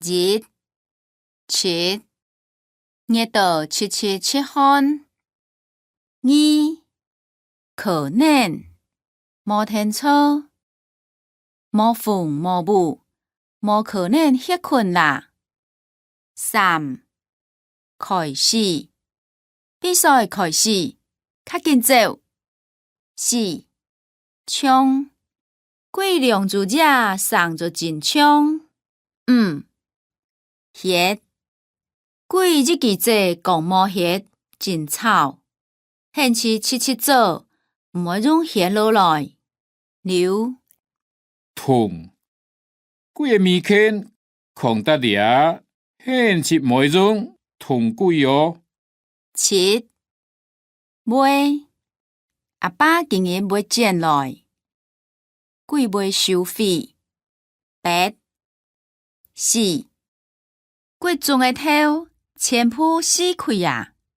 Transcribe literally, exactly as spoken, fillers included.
一、七，熱到直直出汗。二、可能，無定著，無風無雨，無可能歇睏啦。三、開始，比賽開始，較緊走。四、 像，佢兩隻爺生做真像。五、歇，佢一支嘴講無歇，真吵，喊佢直直做，毋會用歇落來。六、痛，佢个尾圈囥到這，喊佢毋會用，痛鬼哦。七、 會，阿爸今日會轉來，佢會收回。八、死，佢種个豆全部死去啊！